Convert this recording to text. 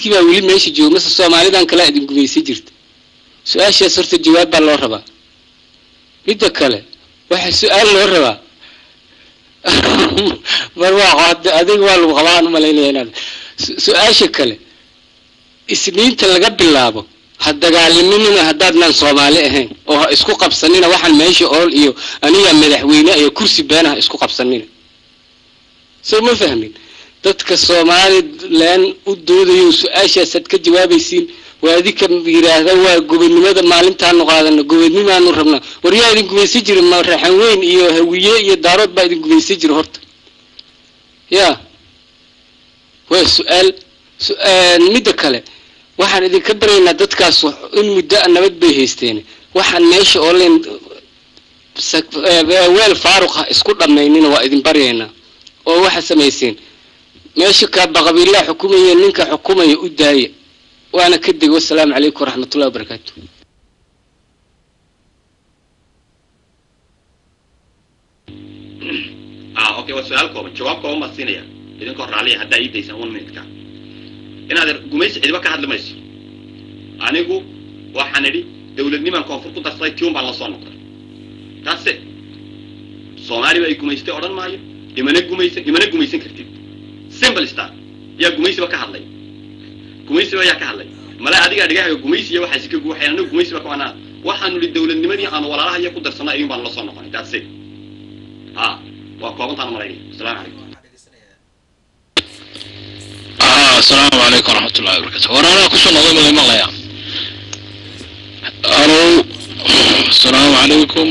Ingiriiskii baa weli meesha jooga mase Soomaalidan kalea idin gumaysan jirta? Su-aashaas horta jawaab baa loo rabaa. Midda kale waxaa su-aal loo rabaa, Barwaaqo, adiga waa lagu qabaa aan umalaynaya inaad su-aasha kale. Isniinta laga bilaabo ha dagaalaminina haddaadnaan Soomaali ahayn, oo ha isku qabsanina waxaan meesha ool iyo aniga madaxweyne iyo kursi beena ha isku qabsanina. Soo ma fahmin? Dadka Somalilan u doodayo, su-aashaasaad ka jawaabaysiin. Waa adinka yidhaahda waa gobodnimada maalintaanu qaadano, gobodnimaanu rabnaa. War yaa idin gumaysan jira? Ma Raxan Weyn iyo Hawiye iyo Daarood baa idin gumaysan jira horta? Ya, waa su-aal. Midda kale waxaan idinka baryaynaa, dadkaas in muddo a nabad bay haysteen, waxaan meesha oolen weel faaruq ha isku dhammaynina, waa idin baryaynaa. Oo waxa samayseen meesha kaaba qabiilaha xukumaya, ninka xukumaya u daaya. Waana ka degay. Wasalaamu calaykum waraxmatullahi wabarakaatu. Okay, waa su-aal kooban, jawaab kooban baan siinaya idinkoo raalliya haddaa ii daysan one minute-ka. Inaad gumaysi cidiba ka hadli mayso. Anigu waxaan idhi dawladnimaan koonfur ku darsaday, tiun baan la soo noqday. Taase Soomaali ba ay gumaystay odhan maayo, imana gumaysan, imana gumaysan kartid. Simple star. Yaa gumaysiba ka hadlay? Gumaysiba yaa ka hadlay? Male adigaa dhigahaaga gumaysiya waxaasi ka guuxayan. Anigu gumaysiba ka anaa waxaanu idhi dawladnimadii aanu walaalahaya ku darsanay ayuun baan la soo noqonay. Taase ha waa koobantaan malaynaya. Asalaamu calaykum. Asalaamu calaykum waraxmatullahi wabarakatu. War anaa kusoo noqday, malay maqlayaa? Alo, asalaamu calaykum.